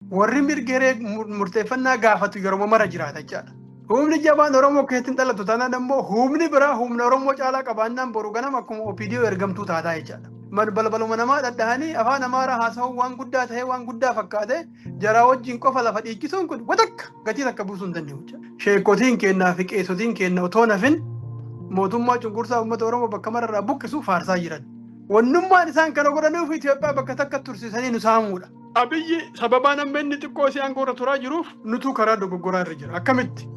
Warri mirga hiree murteeffannaa gaafatu yeroo mara jiraata jechaadha. Humni jabaan Oromoo keessatti hin dhalatu taanaan ammoo humni biraa humna Oromoo caalaa qabaannaan boru ganama akkuma OPDO ergamtuu taataa jechaadha. Balbaluma namaa dhadhahanii afaan Amaaraa haasa'uun waan guddaa ta'ee waan guddaa fakkaate jaraa wajjin qofa lafa dhiichisuun kun watakka gatii takka buusuu hin danda'u jechaadha. Sheekotiin kennaa fi qeesotiin kenna otoo nafin mootummaa cunqursaa uummata Oromoo bakka mararraa buqqisu faarsaa jiran. Wannummaan isaan kana godhaniif Itoophiyaa bakka takka tursiisanii nu saamuudha. Abiyyi sababaan amma inni xiqqoo isii aangoo irra turaa jiruuf nutuu karaa dogoggoraa irra jira. Akkamitti?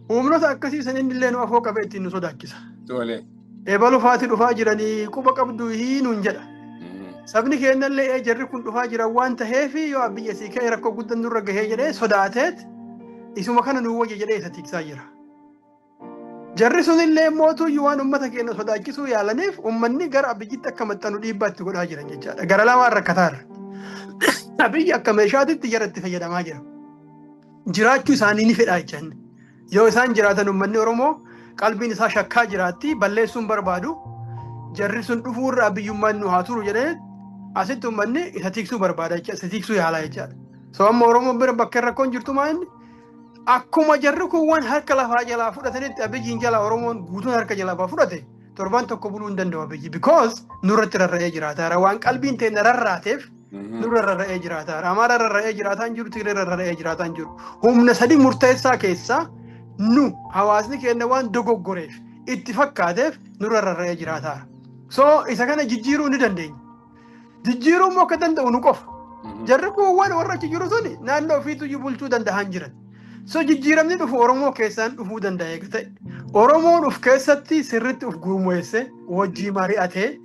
Humnoota akkasii san inni illee nu afoo qabee ittiin nu sodaachisa. Tole. Ebalu faati dhufaa jiranii quba qabdu hiinuun jedha. Sabni keenyallee jarri kun dhufaa jiran waan ta'eef yoo Abiyyi asii ka'e rakkoo guddaan nurra gahee jedhee sodaateet isuma kana nu wayya jedhee isa tiksaa jira. Jarri sunillee mootuyyuu waan uummata keenya sodaachisuu yaalaniif uummanni gara Abiyyitti akka maxxanu dhiibbaa itti godhaa jiran jechaadha. Gara lamaan rakkataarra. Abiyyi akka meeshaatitti jara itti fayyadamaa jira. Jiraachuu isaanii ni fedha jechaan. Yoo isaan jiraatan uummanni Oromoo qalbiin isaa shakkaa jiraatti balleessuun barbaadu. Jarri sun dhufuurra Abiyyummaan nu haa turu jedhee asitti uummanni isa tiksuu barbaada jecha isa tiksuu yaalaa jechaadha. So amma Oromoo bira bakka rakkoon jirtu maa inni akkuma jarri kun waan harka lafaa jalaa fudhatanitti Abiyyiin jalaa Oromoon guutuun harka jalaa fudhate torban tokko buluu hin danda'u Abiyyi, because nurratti rarra'ee jiraata. Waan qalbiin teenya rarraateef nurra rarra'ee jiraata. Amaara rarra'ee jiraataa hin jiru, Tigree rarra'ee jiraataa hin jiru. Humna sadi murteessaa keessaa nu hawaasni keenya waan dogoggoreef itti fakkaateef nurra rarra'ee jiraata. So isa kana jijjiiruu ni dandeenya. Jijjiiruu immoo akka danda'u nu qofa. Jarri kun waan warra achi jiru suni naannoo ofiitu bulchuu danda'an jiran. So jijjiiramni dhufu Oromoo keessaan dhufuu danda'a eega ta'e. Oromoon uf keessatti sirriitti uf gurmeesse, wajjii mari'atee,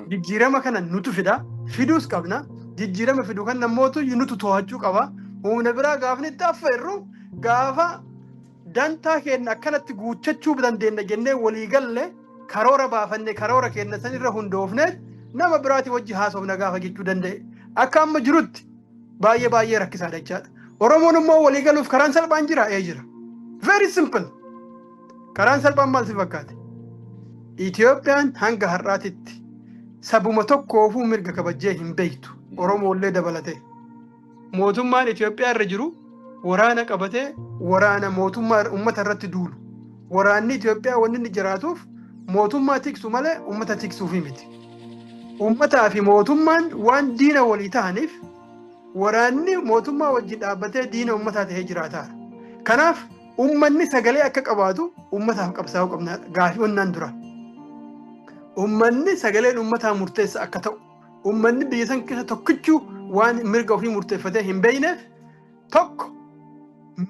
jijjiirama kana nutu fida, fiduus qabna. Jijjiirama fidu kan namootu nutu to'achuu qaba. Humna biraa gaafni itti affeerru gaafa dantaa keenya akkanatti guuttachuu dandeenya jennee walii galle, karoora baafanne, karoora keenya sanirra hundoofne nama biraati wajji haasofna gaafa jechuu danda'e. Akka amma jirutti baay'ee baay'ee rakkisaadha jechaadha. Oromoon immoo walii galuuf karaan salphaan jira, ee jira. Very simple. Karaan salphaan maal si fakkaate? Itoophiyaan hanga har'aatitti sabuma tokkoofuu mirga kabajjee hin beektu. Oromoollee dabalatee. Mootummaan Itoophiyaa irra jiru waraana qabatee waraana mootummaa uummata irratti duulu. Waraanni Itoophiyaa wanni inni jiraatuuf mootummaa tiksu malee uummata tiksuufi miti. Uummataa fi mootummaan waan diina walii ta'aniif waraanni mootummaa wajjin dhaabbatee diina uummataa ta'ee jiraata. Kanaaf uummanni sagalee akka qabaatu uummataaf qabsaa'uu qabna gaafii onnaan dura. Uummanni sagaleen uummataa murteessa akka ta'u, uummanni biyya san keessa tokkichuu waan mirga ofii murteeffatee hin beekneef, tokko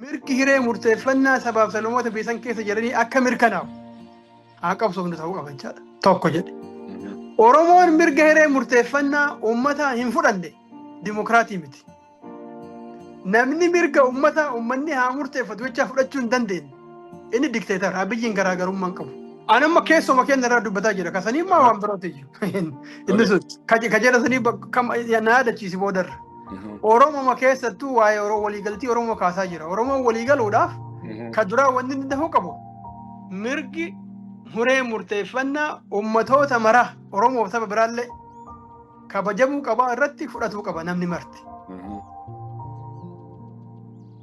mirgi hiree murteeffannaa sabaaf sablammoota biyya san keessa jiranii akka mirkanaa'u haa qabsoofnu ta'uu qaba jechaadha. Tokko jedhe. Oromoon mirga hiree murteeffannaa uummataa hin fudhanne dimokiraatii miti. Namni mirga uummataa uummanni haa murteeffatu jecha fudhachuu hin dandeenye. Inni dikteetara, Abiyyiin garaagarummaa hin qabu. Ani amma keessuma keenya irraa dubbataa jira. Kasanii maa waan birooti iyyuu. Inni sun ka jedha sanii na yaadachiisi boodarra. Oromoma keessattuu waa'ee waliigaltii Oromoo kaasaa jira. Oromoon waliigaluudhaaf ka duraa wanni inni dafuu qabu mirgi hiree murteeffannaa uummatoota maraa Oromoof saba biraallee kabajamuu qabaa irratti fudhatuu qaba namni marti.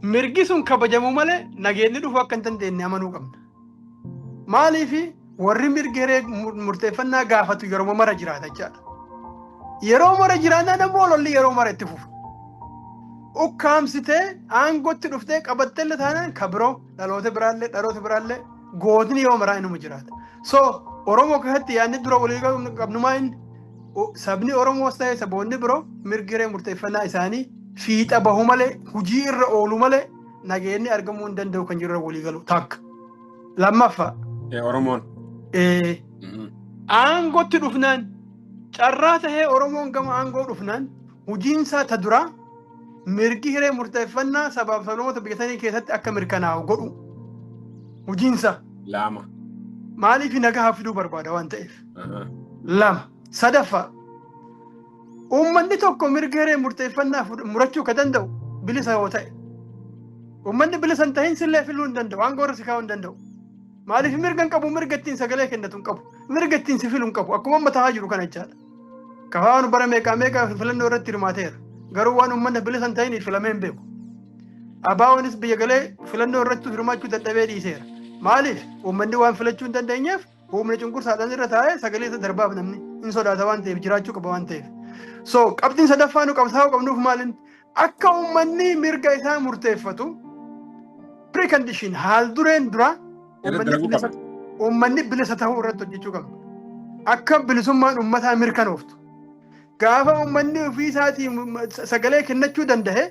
Mirgi sun kabajamuu malee nageenyi dhufuu akka hin dandeenye amanuu qabna. Maaliif? Warri mirga hiree murteeffannaa gaafatu yeroo mara jiraata jechaadha. Yeroo mara jiraannaan ammoo lolli yeroo mara itti fufa. Ukkaamsitee aangootti dhuftee qabattee illee taanaan ka biroo dhaloota biraallee gootni yoo maraa inuma jiraata. So Oromoo keessatti yaadni dura walii qabnu maa inni sabni Oromoos ta'e saboonni biroo mirga hiree murteeffannaa isaanii fiixa bahu malee, hujii irra oolu malee nageenyi argamuu hin danda'u kan jiru walii galu takka. Lammaffaa. Oromoon. Aangootti dhufnaan, carraa tahee Oromoon gama aangoo dhufnaan, hojiinsaa ta duraa mirgi hiree murteeffannaa sabaaf sablammoota biyya sanii keessatti akka mirkanaa'u godhu. Hojiinsaa. Lama. Maaliif? Nagaa fiduu barbaada waan ta'eef. Lama. Sadaffaa. Uummanni tokko mirga hiree murteeffannaa murachuu ka danda'u bilisa yoo ta'e. Uummanni bilisa hin tahin sillee filuu hin danda'u. Aangoo irra si kaa'uu hin danda'u. Maaliif? Mirga hin qabu, mirga ittiin sagalee kennatu hin qabu. Mirga ittiin si filu hin qabu. Akkuma amma tahaa jiru kana jechaadha. Kafaan bara meeqaa meeqaa filannoo irratti hirmaateera. Garuu waan uummanni bilisa hin ta'iniif filamee hin beeku. ABO'nis biyya galee filannoo irratti hirmaachuu dadhabee dhiiseera. Maaliif? Uummanni waan filachuu hin dandeenyeef humna cunqursaadhaan irra taa'ee sagalee isa darbaaf namni hin sodaata waan ta'eef, jiraachuu qaba waan ta'eef. So qabxiin sadaffaa nu qabsaa'uu qabnuuf maalin? Akka uummanni mirga isaa murteeffatu precondition, haal dureen dura, uummanni bilisa ta'uu irratti hojjechuu qabna. Akka bilisummaan uummataa mirkanooftu. Gaafa uummanni ofii isaatii sagalee kennachuu danda'e,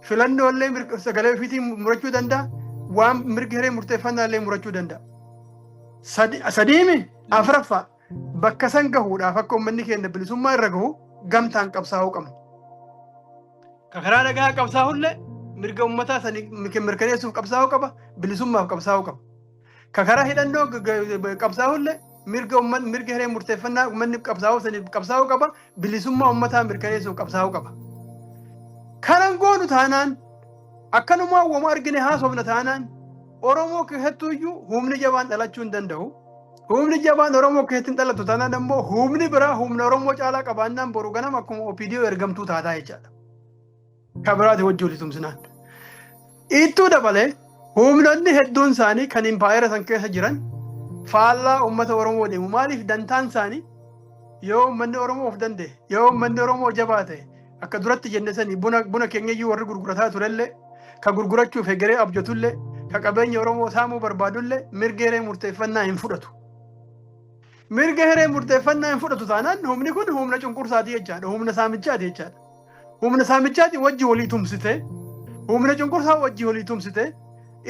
filannoo illee sagalee ofiitiin murachuu danda'a. Waan mirga hiree murteeffannaa illee murachuu danda'a. Sadiimi afuraffaa, bakka san gahuudhaaf, akka uummanni keenya bilisummaa irra gahu gamtaan qabsaa'uu qabna. Ka karaa nagaa qabsaa'ullee mirga uummataa sanii mirkaneessuuf qabsaa'uu qaba, bilisummaaf qabsaa'uu qaba. Ka karaa hidhannoo qabsaa'ullee mirga uummanni, mirga hiree murteeffannaa uummanni qabsaa'uu saniif qabsaa'uu qaba, bilisummaa uummataa mirkaneessuuf qabsaa'uu qaba. Kanan goonu taanaan, akkanumaa wama argine haasofna taanaan, Oromoo keessattuu iyyuu humni jabaan dhalachuu hin danda'u. Humni jabaan Oromoo keessatti hin dhalatu taanaan ammoo humni biraa humna Oromoo caalaa qabaannaan boru ganama akkuma OPDO ergamtuu taataa jechaadha. Kan biraati wajji walii tumsinaan. Ittuu dabalee humnoonni hedduun isaanii kan impaayera san keessa jiran faallaa uummata Oromoo deemu. Maaliif? Dantaan isaanii yoo uummanni Oromoo of danda'e, yoo uummanni Oromoo jabaa ta'e, akka duratti jenne sanii buna keenya iyyuu warri gurgurataa turellee, ka gurgurachuuf hegeree abjatullee, ka qabeenya Oromoo saamuu barbaadullee mirga hiree murteeffannaa hin fudhatu. Mirga hiree murteeffannaa hin fudhatu taanaan humni kun humna cunqursaati jechaadha. Humna saamichaati jechaadha. Humna saamichaati wajji walii tumsite, humna cunqursaa wajji walii tumsite,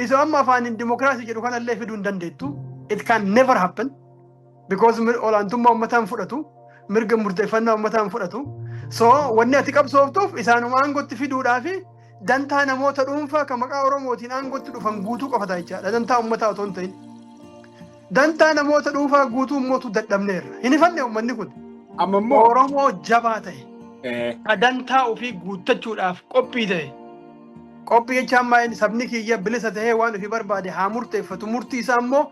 isa amma afaaniin dimokiraasii jedhu kanallee fiduu hin dandeettu. It can never happen. Because olaantummaa uummataa hin fudhatu. Mirga murteeffannaa uummataa hin fudhatu. So wanni ati qabsooftuuf isaanuma aangootti fiduudhaa fi dantaa namoota dhuunfaa kan maqaa Oromootiin aangootti dhufan guutuu qofa ta'a jechaadha. Dantaa uummataa otoo hin ta'in. Dantaa namoota dhuunfaa guutuu immootu dadhabneerra. Hin ifanne uummanni kun. Amma immoo Oromoo jabaa ta'e, ka dantaa ofii guuttachuudhaaf qophii ta'e. Qophii jechaan maal? Sabni kiyya bilisa ta'ee waan ofii barbaade haa murteeffatu. Murtii isaa immoo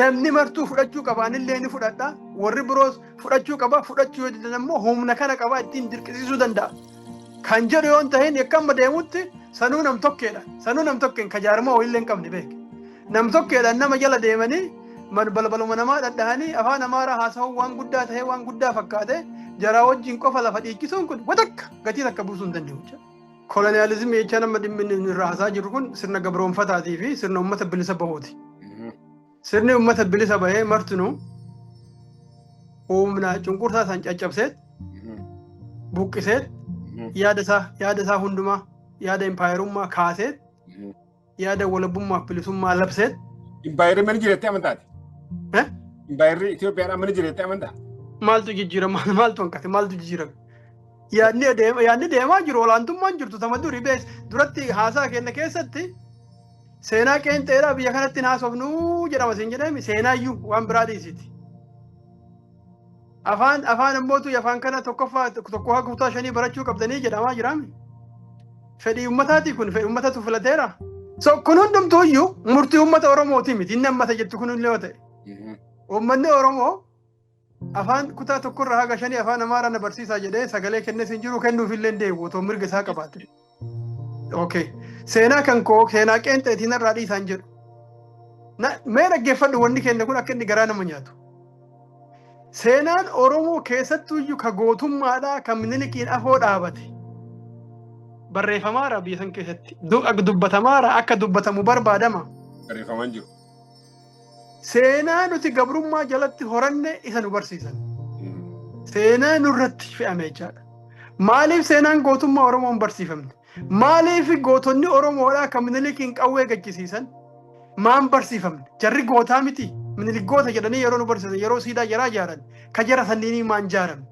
namni martuu fudhachuu qaba. Anillee ni fudhadha. Warri biroos fudhachuu qaba. Fudhachuu yoo didan immoo humna kana qaba, ittiin dirqisiisuu danda'a. Kan jedhu yoo hin ta'in, akka amma deemutti sanuu nam tokkeedha. Sanuu nam tokkeen ka jaarmaa wayiillee hin qabne beek. Nam tokkeedhaan nama jala deemanii balbaluma namaa dhadhahanii afaan Amaaraa haasa'uu waan guddaa ta'ee waan guddaa fakkaate jaraa wajjin qofa lafa dhiichisuun kun watakka gatii takka buusuu hin danda'u. Koloniyaalizimii jechaan amma dhimmi inni irraa haasaa jiru kun sirna gabroonfataatii fi sirna uummata bilisa bahuuti. Sirni uummata bilisa bahee martinuu humna cunqursaa san caccabseet, buqqiseet, yaada isaa hundumaa, yaada impaayerummaa kaaseet, yaada walabummaa fi bilisummaa labseet. Impaayerri mana jireetti amantaati? Eh? Impaayerri Itoophiyaadhaan mana jireetti amantaa? Maaltu jijjiirama? Maaltu hanqate? Maaltu jijjiirame? Yaadni deemaa jiru, olaantummaan jirtu tama duri bees. Duratti haasaa kenna keessatti seenaa qeenxeedhaa biyya kanatti hin haasofnuu jedhama siin jedhame, seenaa iyyuu waan biraa dhiisiti. Afaan ammootu afaan kana tokkoffaa tokko haga kutaa shanii barachuu qabdanii jedhamaa jiraame. Fedhii uummataati kun, fedhii uummatatu filateera. So kun hundumtuu iyyuu murtii uummata Oromooti miti, inni ammata jettu kun illee yoo ta'e. Uummanni Oromoo afaan kutaa tokkorraa haga shanii afaan Amaaraa na barsiisaa jedhee sagalee kennes hin jiru, kennuuf illee hin deebi'u otoo mirga isaa qabaate. Okay. Seenaa kan koo seenaa qeenxeetiin irraa dhiisaan jedhu. Mee dhaggeeffadhu, wanni keenya kun akka inni garaa nama nyaatu. Seenaan Oromoo keessattuu iyyuu ka gootummaadhaa kan Minilikiin afoo dhaabate. Barreeffamaara biyya san keessatti. Dubbatamaara, akka dubbatamu barbaadama. Barreeffamaan jiru. Seenaa nuti gabrummaa jalatti horanne isa nu barsiisan. Seenaa nurratti fe'ame jechaadha. Maaliif seenaan gootummaa Oromoo hin barsiifamne? Maaliif gootonni Oromoodhaa kan Minilikiin qawwee gachisiisan maan barsiifamne? Jarri gootaa miti. Minilik goota jedhanii yeroo nu barsiisan, yeroo siidaa jaraa ijaaran, ka jara sanniinii maan jaaramne?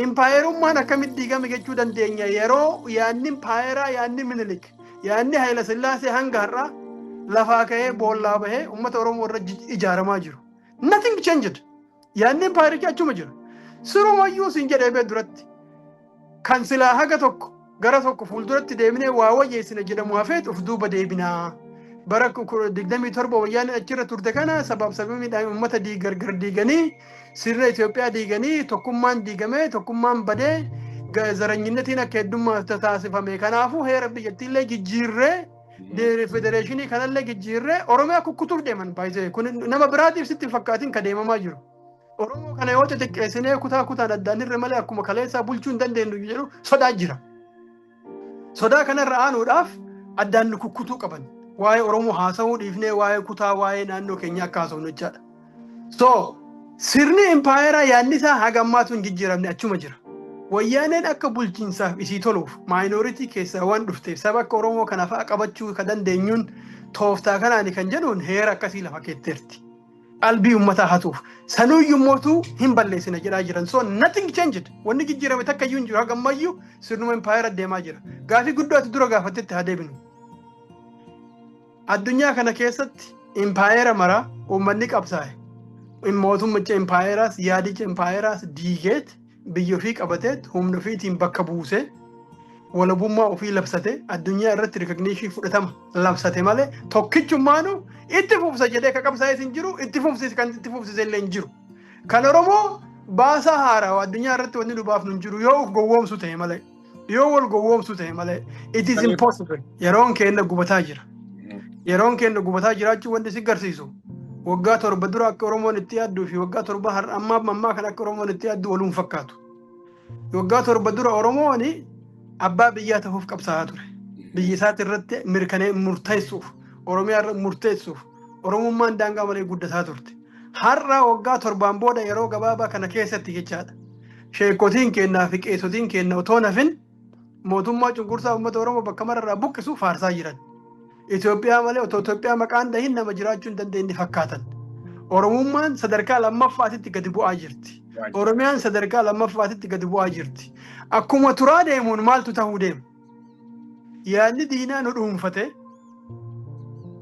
Impaayerummaan akkamitti diigame jechuu dandeenya yeroo yaadni impaayeraa, yaadni Minilik, yaadni Hayila Sillaasee hanga har'aa lafaa ka'ee boollaa bahee uummata Oromoo irra ijaaramaa jiru. Nothing changed. Yaadni impaayerichi achuma jira. Sirumayyuu siin jedhee bee duratti. Kan silaa haga tokko gara tokko fuulduratti deemnee waa wayyeessina jedhamu hafeet of duuba deebinaa. Bara 27 wayyaanni achirra turte kana sabaaf sabamiidhaan uummata gargar diiganii, sirna Itoophiyaa diiganii, tokkummaan diigamee, tokkummaan badee, Zaranyinnetiin akka heddummaatu taasifame. Kanaafuu heera biyyattiillee jijjiirree, federeeshinii kanallee jijjiirree, Oromiyaa kukkutuuf deeman baay'ee. Kun nama biraatiif sitti hin fakkaatin ka deemamaa jiru. Oromoo kana yoo xixiqqeessinee kutaa kutaan addaan irra malee akkuma kaleessaa bulchuu hin dandeenyu jedhu sodaa jira. Sodaa kanarra aanuudhaaf addaan nu kukkutuu qaban. Waa'ee Oromoo haasa'uu dhiifnee waa'ee kutaa, waa'ee naannoo keenyaa akka haasa'u jechaadha. So sirni impaayeraa yaadni isaa haga ammaatu hin jijjiiramne, achuma jira. Wayyaaneen akka bulchiinsaaf isii toluuf minority keessaa waan dhufteef, saba akka Oromoo kana fa'a qabachuu ka dandeenyuun tooftaa kanaani kan jedhuun heera akkasii lafa keetteerti. Qalbii uummataa hatuuf. Sanuyyuu mootuu hin balleessina jedhaa jiran. So nothing changed. Wanni jijjiirame takka iyyuu hin jiru. Haga ammayyuu sirnuma impaayera deemaa jira. Gaafii guddoo ati dura gaafattetti haa deebinu. Addunyaa kana keessatti impaayera mara uummanni qabsaa'e. Mootummicha impaayeraas, yaadicha impaayeraas diigeet, biyya ofii qabateet, humna ofiitiin bakka buusee, walabummaa ofii labsate, addunyaa irratti recognition fudhatama labsate malee, tokkichummaanu itti fufsa jedhee ka qabsaa'es hin jiru, itti fufsise kan itti fufsise illee hin jiru. Kan Oromoo baasaa haaraa addunyaa irratti wanni nu baafnu hin jiru, yoo of gowwoomsu ta'e malee. Yoo wal gowwoomsu ta'e malee, it is impossible. Yeroon keenya gubataa jira. Yeroon keenya gubataa jiraachuu wanti si garsiisu, waggaa 7 dura akka Oromoon itti yaadduu fi waggaa 7 har'a ammaa ammaa kan akka Oromoon itti yaaddu waluun fakkaatu. Waggaa 7 dura Oromoon abbaa biyyaa ta'uuf qabsaa'aa ture. Biyya isaati irratti mirkanee murteessuuf, Oromiyaa irra murteessuuf, Oromummaan daangaa malee guddataa turte. Har'a waggaa 7n booda, yeroo gabaabaa kana keessatti jechaadha. Sheekotiin kennaa fi qeessotiin kenna otoo nafin mootummaa cunqursaa uummata Oromoo bakka mararraa buqqisu faarsaa jiran. Itoophiyaa malee otoo Itoophiyaa maqaan dhahin nama jiraachuu hin dandeenye fakkaatan. Oromummaan sadarkaa lammaffaatitti gadi bu'aa jirti. Oromiyaan sadarkaa lammaffaatitti gadi bu'aa jirti. Akkuma turaa deemuun maaltu ta'uu deema? Yaadni diinaa nu dhuunfate.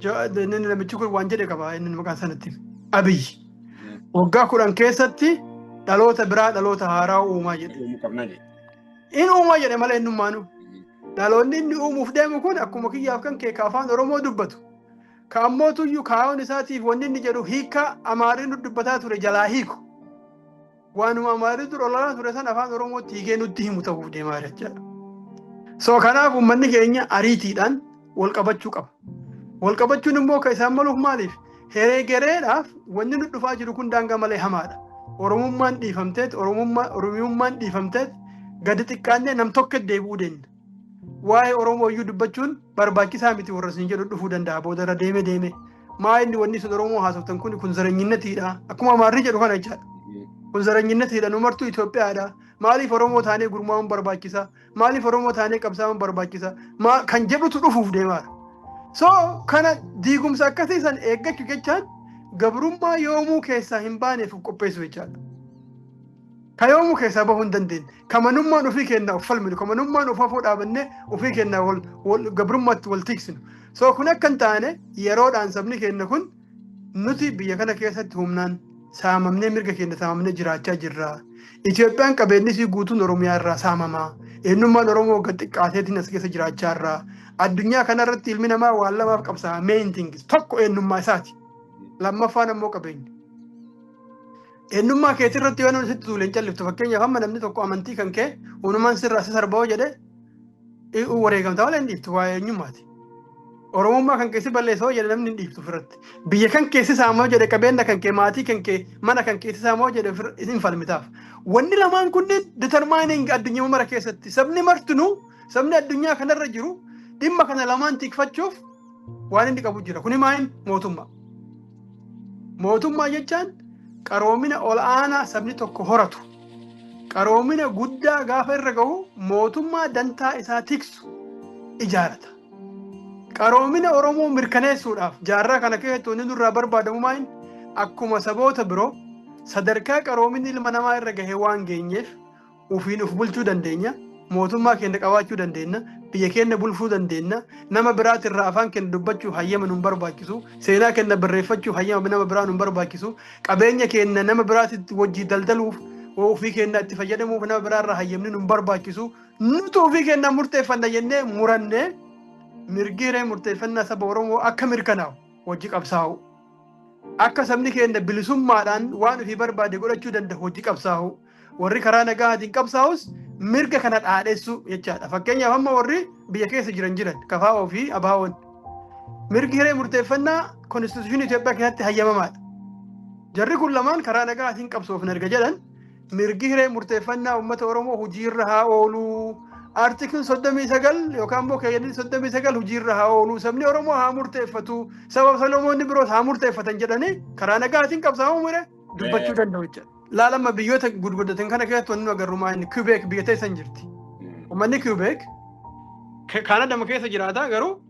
Namichi kun waan jedhe qaba, inni maqaan sanatti. Abiyyi. Waggaa 10 keessatti dhaloota biraa, dhaloota haaraa uumaa jedhe. In uumaa jedhe malee innummaanu. Dhaloonni inni uumuuf deemu kun akkuma kiyyaaf kan kee ka afaan Oromoo dubbatu. Ka ammoo tuyyuu kaa'oon isaatiif wanni inni jedhu hiika Amaarri nu dubbataa ture jalaa hiiku. Waanuma Amaarri dur ololaa ture san afaan Oromootti hiikee nutti himu ta'uuf deemaa jechaadha. So kanaaf uummanni keenya ariitiidhaan wal qabachuu qaba. Wal qabachuun immoo kan isaan maluuf maaliif? Hereegereedhaaf wanni nu dhufaa jiru kun daangaa malee hamaadha. Oromummaan dhiifamteet, Oromummaan dhiifamteet, gadi xiqqaannee nam tokko deebi'uu deemna. Waa'ee Oromoo iyyuu dubbachuun barbaachisaa miti warra isin jedhu dhufuu danda'a boodarra deeme deeme. Maa inni wanni isin Oromoo haasoftan kun zaranyinatiidha. Akkuma Amaarri jedhu kana jechaadha. Kun zaranyinatiidha, nu martuu Itoophiyaadha. Maaliif Oromoo taanee gurmaa'uun barbaachisa? Maaliif Oromoo taanee qabsaa'uun barbaachisa? Kan jedhutu dhufuuf deemaadha. So kana diigumsa akkasii san eeggachuu jechaan gabrummaa yoomuu keessaa hin baaneef qopheessu jechaadha. Ka yoomuu keessaa bahuu hin dandeenye. Kamanummaan ofii keenyaa of falminu, kamanummaan of afoo dhaabannee ofii keenyaa wal gabrummaatti wal tiksinu. So kun akka hin taane yeroodhaan sabni keenya kun, nuti biyya kana keessatti humnaan saamamnee, mirga keenya saamamnee jiraachaa jirra. Itoophiyaan qabeenyi isii guutuun Oromiyaa irraa saamamaa. Eenyummaan Oromoo gad xiqqaateetiin as keessa jiraachaa irra. Addunyaa kanarratti ilmi namaa waan lamaaf qabsaa'a. Main things tokko eenyummaa isaati. Lammaffaan ammoo qabeenya. Eenyummaa keetii irratti yoo namni sitti tuule hin calliftu. Fakkeenyaaf, amma namni tokko amantii kan kee uumamaan sirraa si sarba'oo jedhee, wareegamtaa malee hin dhiiftu, waa'ee eenyummaati. Oromummaa kan keessi balleessoo jedhe namni hin dhiiftu ofirratti. Biyya kan keessi saamoo jedhe, qabeenya kan kee, maatii kan kee, mana kan keessi saamoo jedhe, hin falmitaaf. Wanni lamaan kunneen determining addunyaa mara keessatti sabni martinuu, sabni addunyaa kanarra jiru dhimma kana lamaan tikfachuuf waan inni qabu jira. Kuni maal? Mootummaa. Mootummaa jechaan qaroomina ol aanaa sabni tokko horatu. Qaroomina guddaa gaafa irra gahu mootummaa dantaa isaa tiksu ijaarata. Qaroomina Oromoo mirkaneessuudhaaf jaarraa kana keessatti wanni nurraa barbaadamu maal? Akkuma saboota biroo sadarkaa qaroominni ilma namaa irra gahee waan geenyeef ofiin of bulchuu dandeenya. Mootummaa keenya qabaachuu dandeenya. Biyya keenya bulchuu dandeenya. Nama biraatirraa afaan keenya dubbachuuf hayyama nun barbaachisu. Seenaa keenya barreeffachuuf hayyama nama biraa nun barbaachisu. Qabeenya keenya nama biraatitti wajjii daldaluuf, ofii keenya itti fayyadamuuf nama biraarraa hayyamni nun barbaachisu. Nutu ofii keenya murteeffanna jennee murannee, mirgi hiree murteeffannaa saba Oromoo akka mirkanaa'u hojii qabsaa'u. Akka sabni keenya bilisummaadhaan waan ofii barbaade godhachuu danda'u hojii qabsaa'u. Warri karaa nagaatiin qabsaa'us Mirga kana dhaadhessuu jechaadha. Fakkeenyaaf amma warri biyya keessa jiran KFO fi ABO'n mirgi hiree murteeffannaa constitution Itoophiyaa keessatti hayyamamaadha. Jarri kun lamaan karaa nagaatiin qabsoofna erga jedhan, mirgi hiree murteeffannaa uummata Oromoo hojiirra haa oolu. Article 39 yookaan immoo keeyyatni 39 hojiirra haa oolu. Sabni Oromoo haa murteeffatu. Sababa Solomoonni biroos haa murteeffatan jedhanii karaa nagaatiin qabsaa'uu mure dubbachuu danda'u jechuudha. Laalama biyyoota gurguddatan kana keessatti wanni nu agarru maa inni Quebec biyya teessan jirti. Uummanni Quebec Kaanadama keessa jiraata, garuu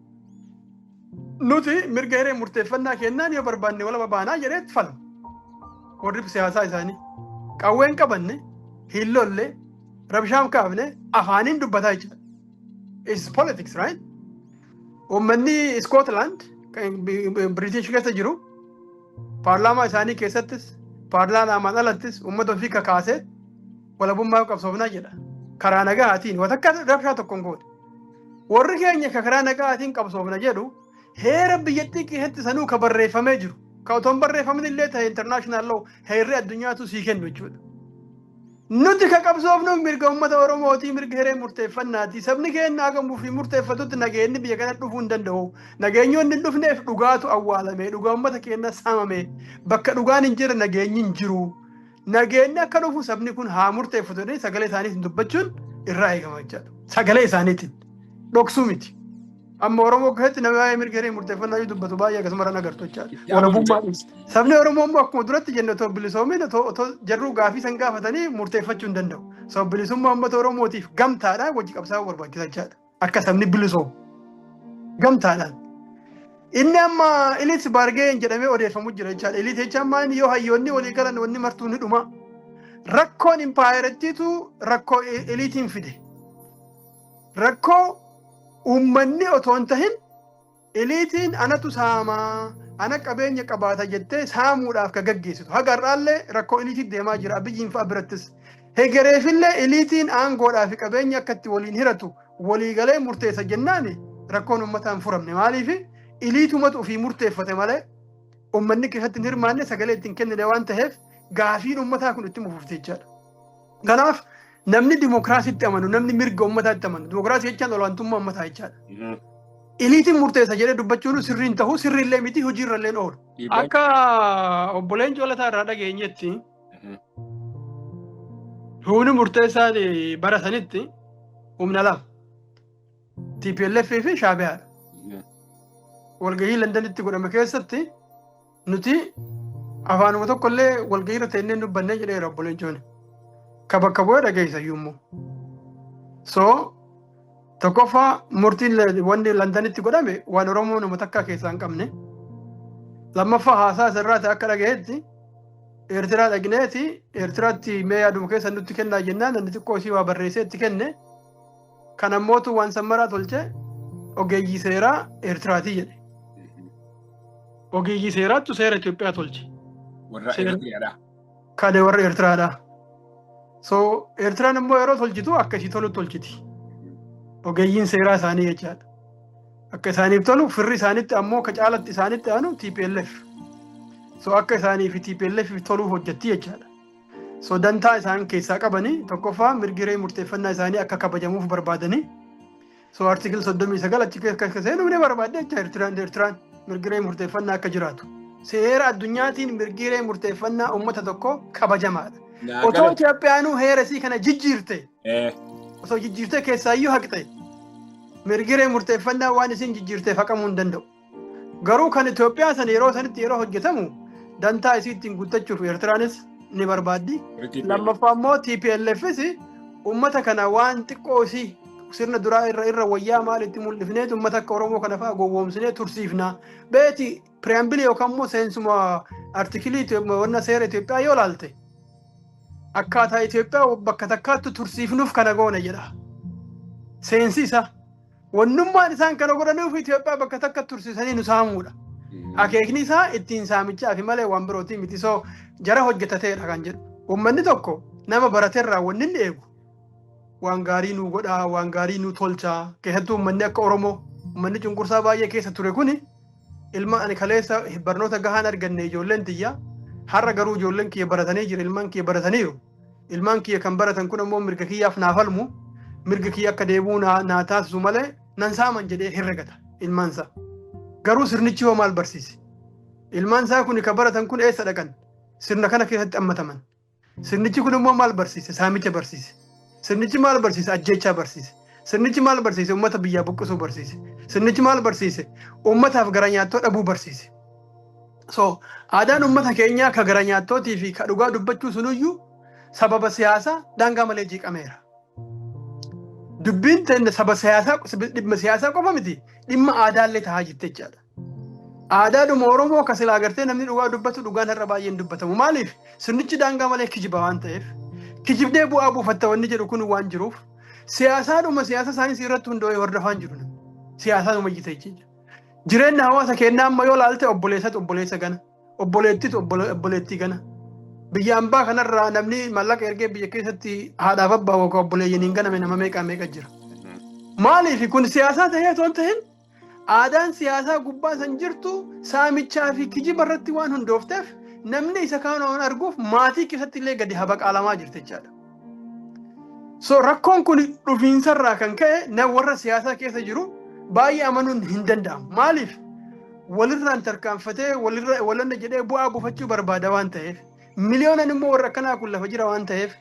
nuti mirga hiree murteeffannaa kennaan yoo barbaanne walaba baanaa jedhee falma. Warri siyaasaa isaanii qawween qabanne, hin lolle, rabshaan kaafne, afaaniin dubbataa jechuudha. It's politics, right? Uummanni Scotland kan British keessa jiru paarlaamaa isaanii keessattis paarlaamaan alattis uummata ofii kakaasee walabummaa qabsoofnaa jedha. Karaa nagaatiin wanta akka rabshaa tokko hin goone. Warri keenya ka karaa nagaatiin qabsoofna jedhu heera biyyattii keessatti sanuu ka barreeffamee jiru. Ka otoo hin barreeffamin illee ta'e international law, heerri addunyaatu sii kennu jechuudha. Nuti ka qabsoofnu mirga uummata Oromootii, mirga hiree murteeffannaati. Sabni keenya hagamuu fi murteeffatutti nageenyi biyya kana dhufuu hin danda'u. Nageenyi wanni hin dhufneef dhugaatu awwaalame, dhugaa uummata keenya saamame. Bakka dhugaan hin jirre nageenyi hin jiru. Nageenyi akka dhufu sabni kun haa murteeffatu jedhanii sagalee isaaniitiin dubbachuun irraa eegama jechaadha. Sagalee isaaniitiin dhoksuu miti. Amma Oromoo keessatti nama waa'ee mirga hiree murteeffannaa yoo dubbatu baay'ee akkasuma irraan agartu jechaadha. Walabummaa dhiiste. Sabni Oromoo immoo akkuma duratti jenne otoo bilisoomin, otoo jarruu gaafii san gaafatanii murteeffachuu hin danda'u. Sababa bilisummaa uummata Oromootiif gamtaadhaan wajji qabsaa'uu barbaachisa jechaadha. Akka sabni bilisoomu gamtaadhaan. Inni amma elites bargain jedhamee odeeffamu jira jechaadha. Elite jechaan maal? Yoo hayyoonni walii galan wanni martuu ni dhuma. Rakkoon impaayerattiitu rakkoo eliitiin fide. Rakkoo uummanni otoo hin tahin eliitiin anatu saamaa, ana qabeenya qabaata jettee saamuudhaaf ka gaggeessitu. Haga har'aallee rakkoo eliitiin deemaa jira, Abiyyiin fa'a birattis. Hegereefillee eliitiin aangoodhaa fi qabeenya akka itti waliin hiratu waliigalee murteessa jennaani rakkoon uummataa hin furamne. Maaliif? Eliitumatu ofii murteeffate malee uummanni keessatti hin hirmaanne, sagalee ittiin kennine waan ta'eef gaafiin uummataa kun itti mufufte jechaadha. Kanaaf namni dimokiraasiitti amanu, namni mirga uummataatti amanu, dimokiraasii jechaan olaantummaa uummataa jechaadha. Eliitiin murteessa jedhee dubbachuun sirriin ta'uu sirriillee miti, hojiirra illee oolu. Akka obboleen Joolataa irraa dhageenyetti humni murteessaan bara sanitti humna lama. TPLF fi Shaabiyaadha. Walgahii Londanitti godhame keessatti nuti afaanuma tokkollee walgahii irra teennee dubbannee jedheera obboleen Jooni. Ka bakka bu'ee dhageessa iyyuu immoo. So tokkoffaa murtiin wanni Londanitti godhame waan Oromoo nama takkaa keessaa hin qabne. Lammaffaa haasaa asirraa ta'e akka dhagayetti Eertiraa dhaqneeti Eertiraatti mee yaaduma keessa nutti kennaa jennaan namni xiqqoo isii waa barreessee itti kenne. Kan ammootu waan sammaraa tolche ogeeyyii seeraa Eertiraatii jedhe. Ogeeyyii seeraattu seera Itoophiyaa tolche. Warra Eertiriyaadha. Kade warra Eertiraadha. So Eertiraan immoo yeroo tolchitu akka ishii tolu tolchiti. Ogeeyyiin seeraa isaanii jechaadha. Akka isaaniif tolu, firri isaanitti ammoo akka caalatti isaanitti aanu TPLF. So akka isaanii fi TPLF toluuf hojjetti jechaadha. So dantaa isaan keessaa qabanii tokkoffaa mirgi hiree murteeffannaa isaanii akka kabajamuuf barbaadanii. So article 39 achi keessa seenuu ni barbaadde jecha Eertiraan mirgi hiree murteeffannaa akka jiraatu. Seera addunyaatiin mirgi hiree murteeffannaa uummata tokko kabajamaadha. Otoo Itoophiyaanuu heera isii kana jijjiirte, osoo jijjiirtee keessaayyuu haqxe, mirgi hiree murteeffannaa waan isin jijjiirteef haqamuu hin danda'u. Garuu kan Itoophiyaa sana yeroo sanitti yeroo hojjetamu dantaa isii ittiin guuttachuuf Eertiraanis ni barbaaddi. Lammaffaa immoo TPLFs uummata kana waan xiqqoo isii sirna duraa irra wayyaa maal itti mul'ifneet uummata akka Oromoo kana fa'aa gowwoomsinee tursiifna. Beeti preamble yookaan immoo seensuma article wanna seera Itoophiyaa yoo laalte akkaataa Itoophiyaa bakka takkaatti tursiifnuuf kana goone jedha. Seensi isaa. Wannummaan isaan kana godhaniif Itoophiyaa bakka takka tursiisanii nu saamuudha. Akeekni isaa ittiin saamichaa fi malee waan birootii miti. So jara hojjetateedha kan jedhu. Uummanni tokko nama barateerraa wanni inni eegu waan gaarii nuu godhaa, waan gaarii nuu tolchaa. Keessattuu uummanni akka Oromoo, uummanni cunqursaa baay'ee keessa ture kuni, ilma ani kaleessa barnoota gahaan arganne ijoolleen tiyya, har'a garuu ijoolleen kiyya baratanii jiru, ilmaan kiyya barataniiru. Ilmaan kiyya kan baratan kun ammoo mirga kiyyaaf naa falmu, mirga kiyya akka deebi'u naa taasisu malee nan saaman jedhee herregata ilmaan isaa. Garuu sirnichi hoo maal barsiise? Ilmaan isaa kun kan baratan kun eessa dhaqan? Sirna kana keessatti hammataman. Sirnichi kun immoo maal barsiise? Saamicha barsiise. Sirnichi maal barsiise? Ajjeechaa barsiise. Sirnichi maal barsiise? Uummata biyyaa buqqisuu barsiise. Sirnichi maal barsiise? Uummataaf gara nyaattoo dhabuu barsiise. So aadaan uummata keenyaa ka gara nyaattootii fi ka dhugaa dubbachuu sunuyyuu sababa siyaasaa daangaa malee jeeqameera. Dubbiin tenne saba siyaasaa, dhimma siyaasaa qofa miti, dhimma aadaallee tahaa jirti jechaadha. Aadaadhuma Oromoo akka silaa agartee namni dhugaa dubbatu dhugaan har'a baay'een dubbatamu. Maaliif? Sirnichi daangaa malee kijiba waan ta'eef. Kijibdee bu'aa buufatta wanni jedhu kun waan jiruuf, siyaasaadhuma siyaasa saayinsii irratti hundaa'ee hordofaan jiru namni. Siyaasaadhuma jita jechuudha. Jireenya hawaasa keenyaa amma yoo laalte, obboleessatu obboleessa gana. Obboleettitu obboleettii gana. Biyya ambaa kanarraa namni maallaqa ergee biyya keessatti haadhaaf abbaa yookaan obboleeyyaniin ganame nama meeqaa meeqa jira. Maaliif kun siyaasaa ta'ee otoo hin ta'in, aadaan siyaasaa gubbaa san jirtu saamichaa fi kijiba irratti waan hundoofteef, namni isa kaan waan arguuf maatii keessatti illee gadi habaqaalamaa jirti jechaadha. So rakkoon kun dhufiinsarraa kan ka'e na warra siyaasaa keessa jiru baay'ee amanuun hin danda'amu. Maaliif? Walirraan tarkaanfatee walirra walanna jedhee bu'aa buufachuu barbaada waan ta'eef, miliyoonan immoo warra akkanaa kun lafa jira waan ta'eef,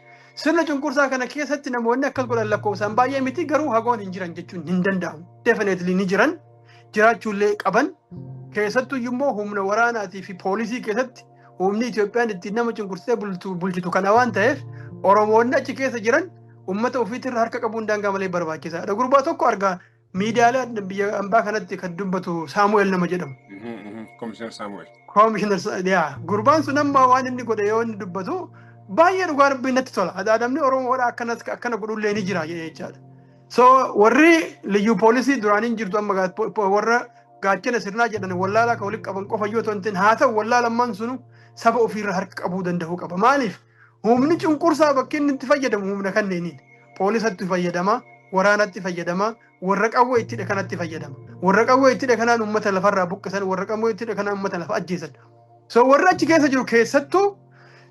sirna cunqursaa kana keessatti namoonni akkas godhan lakkoofsaan baay'ee miti, garuu hagoon hin jiran jechuun hin danda'amu. Definitely ni jiran, jiraachuullee qaban. Keessattuu immoo humna waraanaatii fi poolisii keessatti humni Itoophiyaan ittiin nama cunqursitee bulchitu kana waan ta'eef, Oromoonni achi keessa jiran uummata ofiitirra harka qabuun daangaa malee barbaachisaadha. Gurbaa tokko argaa miidiyaalee biyya ambaa kanatti kan dubbatu, Saamu'eel nama jedhamu. Komishinar Saamu'eel. Komishinar, yaa, gurbaan sun amma waan inni godhe yoo inni dubbatu baay'ee dhugaa Rabbii natti tola. Namni Oromoodha akkanas akkana godhullee ni jira jedhee jechaadha. So warri liyyuu poolisii duraaniin jirtu amma warra gaachana sirnaa jedhan wallaalaa kan walitti qaban qofa yoo ta'u, haa ta'u, wallaalammaan sunu saba ofiirra harka qabuu danda'uu qaba. Maaliif? Humni cunqursaa bakki inni itti fayyadamu humna kanneeniin. Poolisatti fayyadama, waraanatti fayyadama, warra qawwee itti kanatti fayyadama. Warra qawwee itti kanaan uummata lafarraa buqqisan, warra qawwee itti kanaan uummata lafa ajjeesan. So warra achi keessa jiru keessattuu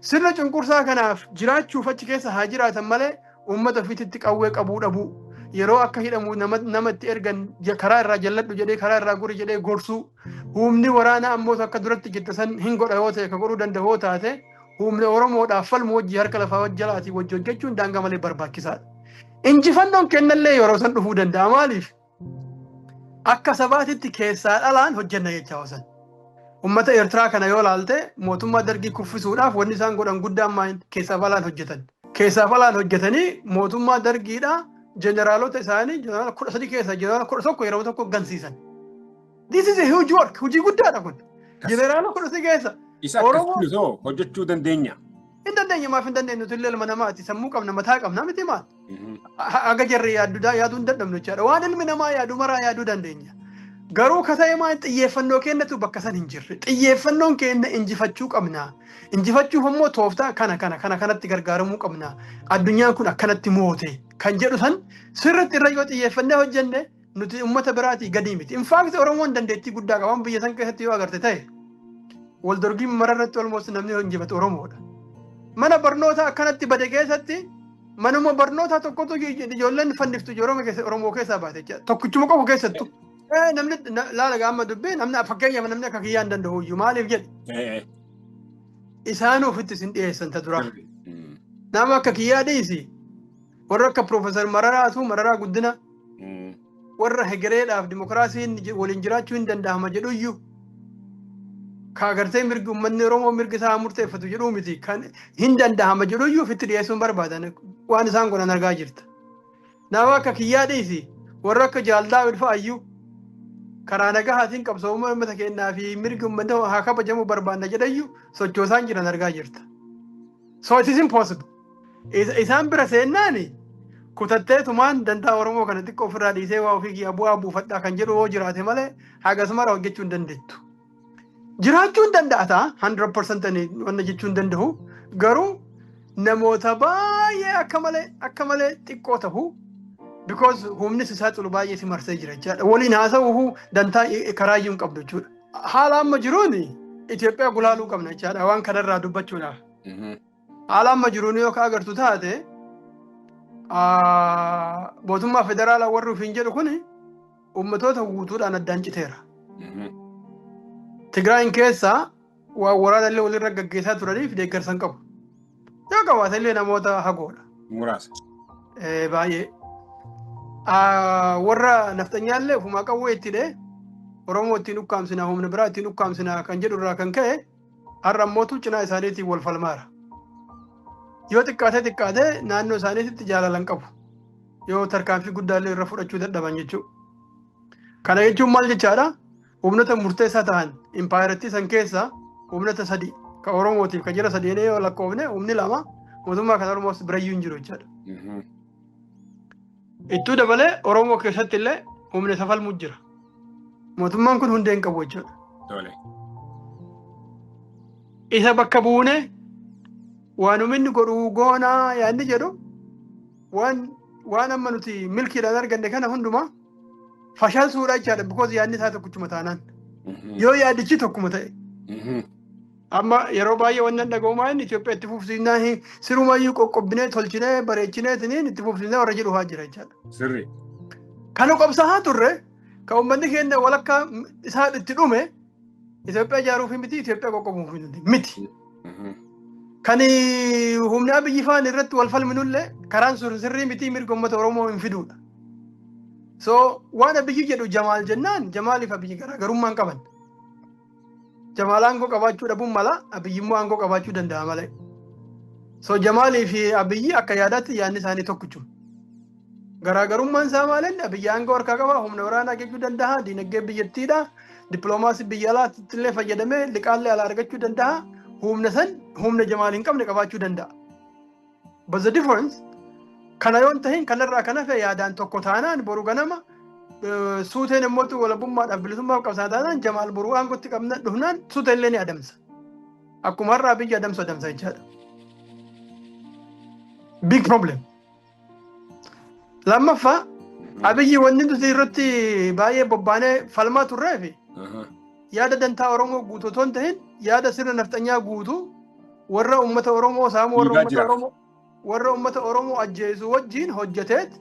sirna cunqursaa kanaaf jiraachuuf achi keessa haa jiraatan malee, uummata ofiitti qawwee qabuu dhabuu, yeroo akka hidhamu nama itti ergan karaa irraa jalladhu jedhee, karaa irraa gori jedhee gorsuu, humni waraanaa ammoo akka duratti jette san hin godha yoo ta'e, ka godhuu danda'u yoo taate, humna Oromoodhaaf falmu wajji harka lafaa jalaatii wajji hojjechuun daangaa malee barbaachisaadha. Injifannoon kennallee yeroo san dhufuu danda'a. Maaliif? Akka sabaatitti keessaa dhalaan hojjenna jecha hosan. Uummata Eertiraa kana yoo laalte, mootummaa Dargii kuffisuudhaaf wanni isaan godhan guddaan maal? Keessaaf alaan hojjetan. Keessaaf alaan hojjetanii mootummaa Dargiidhaa jeneraalota isaanii, jeneraala 13 keessaa jeneraala 11 yeroo tokko gansiisan. This is a huge work. Hojii guddaadha kun. Jeneraala 13 keessa. Isa akkasitti osoo hojjechuu dandeenya. Hin dandeenya, maaf hin dandeenyu? Nuti illee ilma namaati. Sammuu qabna, mataa qabna miti maal? Aga jarri yaaduu hin dadhabnu jechaadha. Waan ilmi namaa yaadu maraa yaaduu dandeenya. Garuu ka ta'e maal, xiyyeeffannoo kennatu bakka san hin jirre. Xiyyeeffannoon keenya injifachuu qabna. Injifachuuf immoo tooftaa kana kana kana kanatti gargaaramuu qabna. Addunyaan kun akkanatti moote kan jedhu san sirriitti irra yoo xiyyeeffannee hojjenne, nuti uummata biraatii gadi miti. In fact, Oromoon dandeettii guddaa qaba. Biyya san keessatti yoo agarte ta'e, wal dorgii mara irratti almost namni injifatu Oromoodha. Mana barnootaa akkanatti bade keessatti manuma barnootaa tokkotu ijoolleen fanniftu Oromoo keessaa baate jechuudha. Tokkichuma qofa keessattu. Namni laala gaama dubbii, namni fakkeenyaaf namni akka kiyyaa hin danda'u iyyuu maaliif jedhe. Isaan ofitti isin dhiyeessan ta dura. Nama akka kiyyaa dhiisi. Warra akka Piroofeesar Mararaatu, Mararaa Guddina, warra hegereedhaaf dimokiraasiin waliin jiraachuu hin danda'ama jedhuyyuu, ka agartee mirgi uummanni Oromoo mirgi isaa murteeffatu jedhuu miti, kan hin danda'ama jedhuyyuu ofitti dhiyeessuun barbaadan, waan isaan godhan argaa jirta. Nama akka kiyyaa dhiisi, warra akka Jaaldaa fa'ayyuu karaa nagahaatiin qabsoo uummata keenyaa fi mirgi uummata haa kabajamu barbaanna jedhayyuu sochoosaan jiran argaa jirta. So it is impossible. Isaan bira seennaani kutatteetumaan dantaa Oromoo kana xiqqoo ofirraa dhiisee waa ofii kiyya bu'aa buufadhaa kan jedhu yoo jiraate malee, hagasumara hojjechuu hin dandeettu. Jiraachuu hin danda'a ta'a, 100% wanna jechuu hin danda'u, garuu namoota baay'ee akka malee xiqqoo tahu, because humni si saaxilu baay'ee si marsee jira jechaadha. Waliin haasa'uu dantaa karaa iyyuu hin qabdu jechuudha. Haala amma jiruun Itoophiyaa gulaaluu qabna jechaadha waan kanarraa dubbachuudhaaf. Haala amma jiruun yoo ka agartu taate, mootummaa federaalaa warri ofiin jedhu kun ummatoota guutuudhaan addaan citeera. Tigraayin keessaa waan waraana illee walirra gaggeessaa turaniif deeggarsa hin qabu. Yoo qabaate illee namoota hagoodha. Muraasa. Baay'ee. Warra nafxanyaallee ofumaa qawwee itti hidhee Oromoo ittiin ukkaamsinaa, humna biraa ittiin ukkaamsinaa kan jedhu irraa kan ka'e har'a ammootu cinaa isaaniitiin wal falmaara. Yoo xiqqaate xiqqaate naannoo isaaniitti jaalala hin qabu. Yoo tarkaanfii guddaallee irra fudhachuu dadhaban jechuudha. Kana jechuun maal jechaadha? Humnoota murteessaa ta'an impaayirattii san keessa humnoota sadi ka Oromootiif ka jira sadeenee yoo lakkoofne, humni lama mootummaa kan Oromoos birayyuu hin jiru jechaadha. Ittuu dabalee Oromoo keessatti illee humna isa falmu jira. Mootummaan kun hundee hin qabu jechuudha. Isa bakka buune waanuma inni godhu goonaa yaadni jedhu waan amma nuti milkiidhaan arganne kana hundumaa fashalsuudha jechaadha, because yaadni isaa tokkichuma taanaan. Yoo yaadichi tokkuma ta'e. Amma yeroo baay'ee wannan dhaga'umaa inni Itoophiyaa itti fufsiisnaa, sirumayyuu qoqqobbinee tolchinee bareechinee itti fufsiisnaa warra jedhu haa jira jechaadha. Kana qabsaa'aa turre, kan uummanni keenya walakkaa isaa itti dhume, Itoophiyaa ijaaruuf miti, Itoophiyaa qoqqobuuf miti. Kan humna Abiyyi faan irratti wal falminullee karaan sun sirrii miti, mirga uummata Oromoo hin fiduudha. So waan Abiyyi jedhu Jamaal jennaan, Jamaaliif Abiyyi garaagarummaa hin qaban. Jamaal aangoo qabaachuu dhabuun mala, Abiyyi immoo aangoo qabaachuu danda'a malee. So Jamaalii fi Abiyyi akka yaadaatti yaadni isaanii tokkichuma. Garaagarummaan isaa maal? Abiyyi aangoo harkaa qaba, humna waraanaa jechuu danda'a, diinagdee biyyattiidha, dippiloomaasii biyya alaatti illee fayyadamee liqaallee alaa argachuu danda'a, humna san humna Jamaal hin qabne qabaachuu danda'a. But the difference kana yoo hin tahin, kanarraa kan hafe yaadaan tokko taanaan, boru ganama suuteen immoo walabummaadhaaf bilisummaaf qabsaa taanaan, Jamaal boruu aangootti qabna dhufnaan suuteen illee ni adamsa. Akkuma har'aa biyya adamsu adamsa jechaadha. Big problem. Lammaffaa, Abiyyi wanni nuti irratti baay'ee bobbaanee falmaa turreefi yaada dantaa Oromoo guutuu otoo hin tahin, yaada sirna nafxanyaa guutuu warra uummata Oromoo saamu, warra uummata Oromoo, warra uummata Oromoo ajjeesu wajjin hojjeteet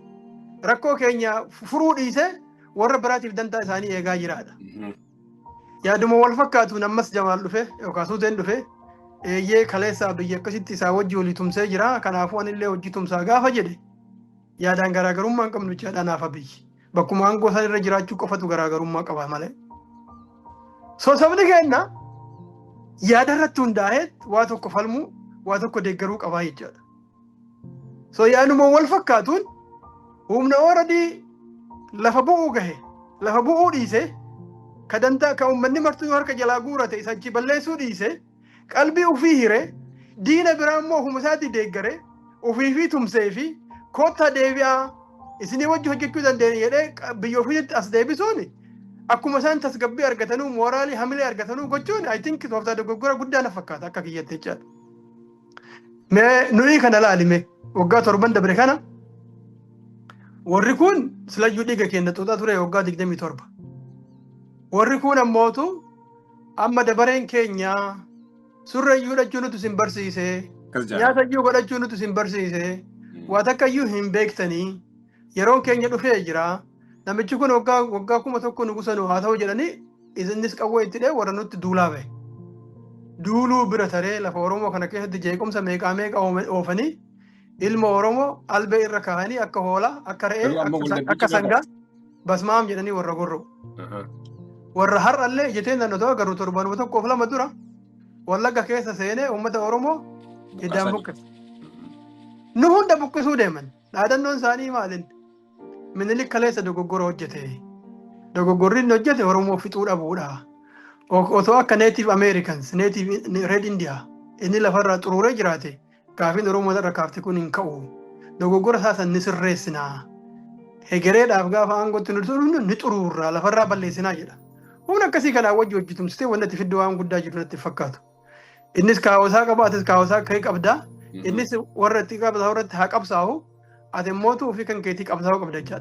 rakkoo keenya furuu dhiisee warra biraatiif dantaa isaanii eegaa jiraadha. Yaaduma wal fakkaatuun ammas Jamaal dhufe yookaan Suuteen dhufe, eeyyee, kaleessa biyya akkasitti isaa wajji walii tumsee jira, kanaafuu anillee hojii tumsaa gaafa jedhe, yaadaan garaagarummaa hin qabnu jechaadha naaf Abiyyi. Bakkuma aangoo isaan irra jiraachuu qofatu garaagarummaa qaba malee. So sabni keenya yaada irratti hundaa'ee waa tokko falmuu, waa tokko deeggaruu qabaa jechaadha. So yaaduma wal fakkaatuun humna ooradii lafa bu'uu gahe, lafa bu'uu dhiise, ka dantaa ka uummanni martuu harka jalaa guurate isa achi balleessuu dhiise, qalbii ofii hire, diina biraa immoo ofuma isaatii deeggare, ofii fi tumsee fi koottaa deebi'aa isinii wajji hojjechuu dandeenya jedhee biyya ofiitti as deebisuun, akkuma isaan tasgabbii argatanuu, mooraalii hamilee argatanuu gochuun, I think tooftaa dogoggora guddaa na fakkaata akka kiyyatti jechaadha. Mee nuyi kana laalime, waggaa 7n dabre kana warri kun silayyuu dhiiga keenya xuuxaa ture waggaa 27. Warri kun ammootu amma dabareen keenya, surreeyyuu hidhachuu nuti isin barsiise, nyaata iyyuu godhachuu nuti isin barsiise, waa takka iyyuu hin beektanii, yeroon keenya dhufee jira. Namichi kun waggaa waggaa 1000 nugusa nu haa ta'u jedhanii, innis qawwee itti dhee warra nutti duulaa bahe. Duuluu bira taree lafa Oromoo kana keessatti jeequmsa meeqaa meeqa oofanii, ilma Oromoo albee irra kaa'anii akka hoolaa, akka re'ee, akka sangaa basmaam jedhanii warra gorra'u. Warra har'allee ijatee naannoo ta'u garuu torbanuma tokkoof lama dura Wallagga keessa seenee uummata Oromoo hiddaan buqqise. Nu hunda buqqisuu deeman. Dhaadannoon isaanii maalin? Minilik kaleessa dogoggora hojjete. Dogoggorri inni hojjete Oromoo fixuu dhabuudha. Otoo akka Native Americans, Native Red India inni lafarraa xuruuree jiraate, gaafiin Oromoo irra kaafte kun hin ka'u. Dogoggora isaa san ni sirreessinaa. Hegereedhaaf gaafa aangootti nu dhufnu ni xuruurraa lafarraa balleessinaa jedha. Humna akkasii kanaa wajji hojjetumsitee wanti ati fiddu waan guddaa jiru natti fakkaatu. Innis kaawwasaa qaba, atis kaawwasaa kee qabda. Innis warra itti qabsaa'u irratti haa qabsaa'u. Ati immootu ofii kan keetii qabsaa'uu qabda jechaadha.